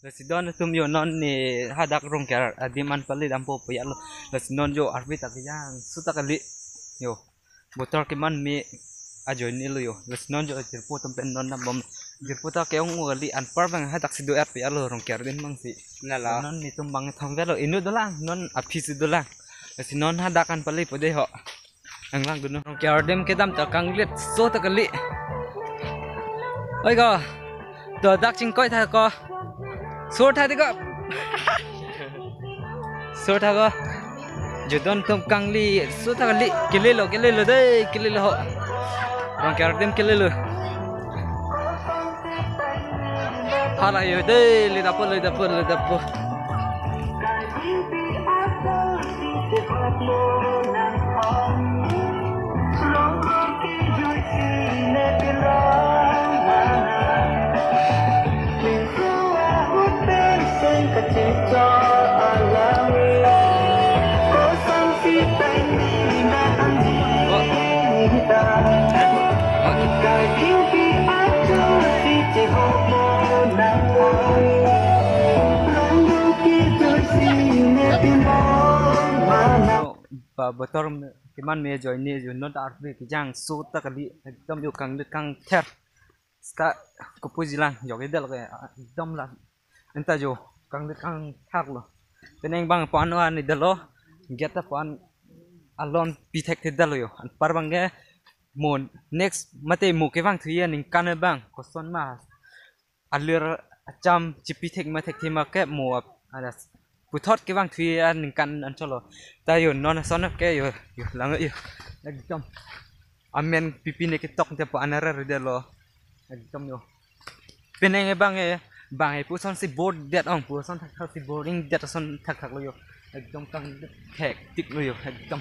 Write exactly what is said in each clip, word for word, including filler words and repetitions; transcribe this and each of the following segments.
Lasi don atum yo, non ne hadak Rongker adim an pali dampo pu ya lo. Lasi non yo arve ta kejang su ta kali. Yo. Botor keman me ajoine lo yo. Lasi non yo jirpo atum pen non dambom. Jirpo ta ke-ong kali, anpar abang hadak si do-er pu ya lo Rongker adim abang si. Lalo. Non netum abang thong lo. Inut dolang, non aphi si dolang. Lasi non hadak an pali po dei ho. Nanglang dunnon. Rongker adim kedam ta kanglit so ta kali. Oi ko. To dak chingkoi tha ko. Sur tha di ko. Sur tha ko. Judon atum kanglit so ta kali. Kele lo, kele lo dei, kele lo ho. Rongker adim kele lo. Hala yo dei, le dapo, le dapo, le dapo. Ba botor me-, keman me ajoine yo, non ta arve kejang so ta kali, ekdom yo kanglit kangther. Seta kopuji lang, yok edel ke, ah, ekdom la. Anta yo, kanglit kangther lo. Penang abang puan wa ni delo, gate ta puan alon pi thekthedetlo yo. Anpar abang ke mo next mate mo kevang thuye aningkan abang koson ma alir acham chipi thek ma thekthe ma ke mo ap-, ada puthot kevang thuye aningkan anchot lo. Ta yo non ason ke yo, yo lang yo. Ekdom. Amen pipi ne ketok te po anara ride lo. Ekdom yo. Penang abang e, bang e puson si bored det ong, puson thakthak si boring det ason thakthak lo yo. Ekdom kang hectic lo yo, ekdom.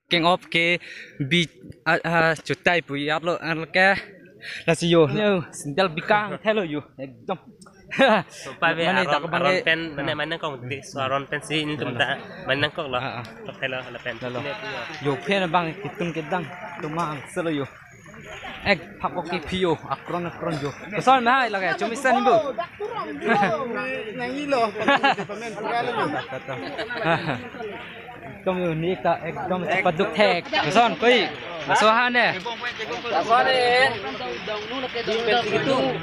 King of ke bi, ah, ah, chutai pu ya lo an ke. Lasi yo, yo, sandal bikang thelo yo, ekdom. So, pa ve mane aron, dak abang aron ke pen, mane, ah, mane nangkok di, so aron pen si netum ta, mane nangkok lo. Ah, ah. Tok thelo, hala pen. Lalo. Yo pen abang ketun kedang, tumang selo yo. Ek phak ok ke phiyo, akron akron yo. Koson ma hai lage, chumi san bo. Nangilo, pamen pura lo. Ekdom yo, ni ta ekdom cepat duk thek. Koson koi. Laso ha ne. Laso ne.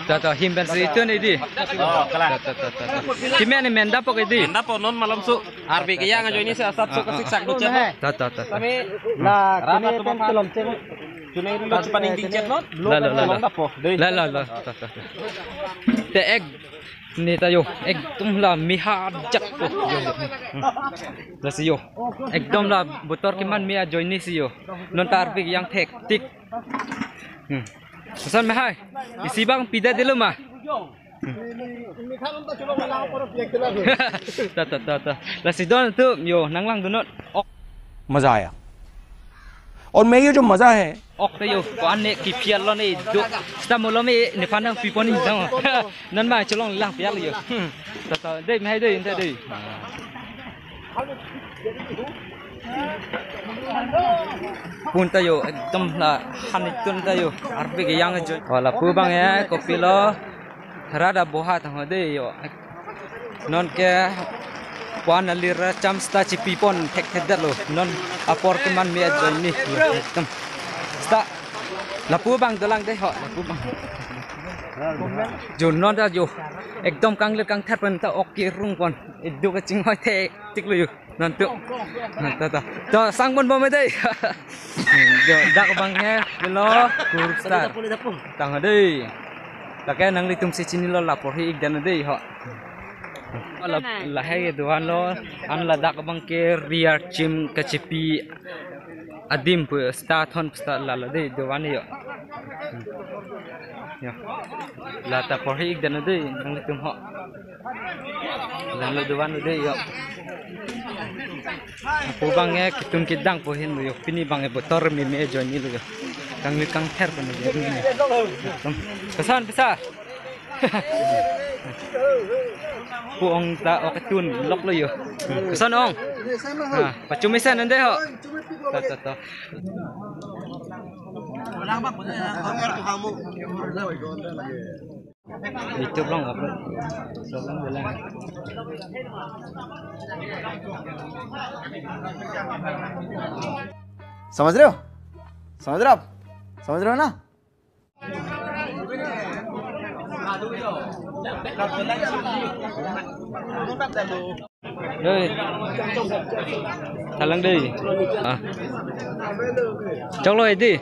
To, to, him pen si itu ne di. Oh, kalang. To, to, to, to, to. Kime ne menda po ke di. Menda po non malom su. Arve kejang ajoine si asap su, ah, ah, kasik sak duchet lo. To, to, to, to. Kami la kami pen kelom ceng. Chunai ri lo chepaning dingchet lo. La, la, la, la. Long dapo. Dei. La, la, la. Ta, ta, ta. Te ek ne ta yo, ekdom la miha jak po. Yo, yo. Hmm. Lasi yo. Ekdom la botor keman me ajoine si yo. Non ta arve kejang thektik. Hmm. Koson ma hai. Isi abang pida delo ma. Ta, ta, ta, ta. Lasi don atum yo, nanglang dunnon. Ok. मजा आया। और मैं ये जो मजा है, ok ta yo, ko an ne kiphial lo ne do. Seta mo lo me nephan nangpipon ni dang. Non ma cholong lang phial yo. Ta, ta, dei, ma hai dei, anta dei. Pun ta yo, ekdom la han tun ta yo, arve kejang ajoine. Wala pu abang ya, kopilo. Rada boha tang ho dei yo. Non ke puan alir acham seta chipipon thekthedetlo. Non apor keman me ajoine yo, ekdom. Seta lapu abang dolang dei ho, lapu abang. Yo non ta yo. Ekdom kanglit kangther pen ta ok kerung pon. Idu kaching hoi thektik lo yo. Non tu. Non ta ta. To sang pon bom dei. Yo, dak abang ke lo kursa. Tang dei. Lake nanglitum si chinilo, la porhi ik dan dei ho. La, lahai do-an lo, an ladak abang ke ri archim kachipi adim pu seta thon seta la la dei do-an yo. Yo. La ta porhi ik dan dei nanglitum ho. Lang lo do-an lo dei yo. Lapu abang ke ketun kedang po hin lo yo. Pini abang ke botor me me ajoine lo yo. Kanglit kangther pen lo yo. Koson pisa. Pu ong ta ok tun lok lo yo. Koson ong. Ha, pachumi san ande ho. Ta, ta, ta. YouTube along upload. समझ रहे हो? समझ रहे हो आप? समझ रहे हो ना? Dei. Thalang dei. Ah. Choklo edi.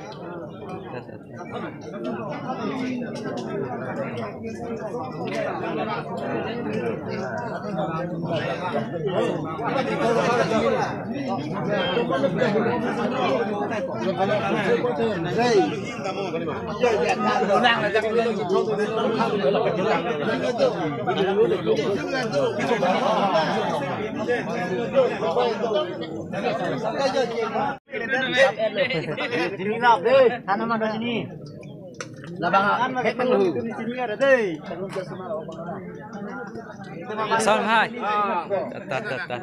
Labang hek pang lu. Son hai. Ta, ta, ta, ta.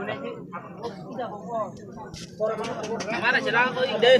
Mana jalan tu ide?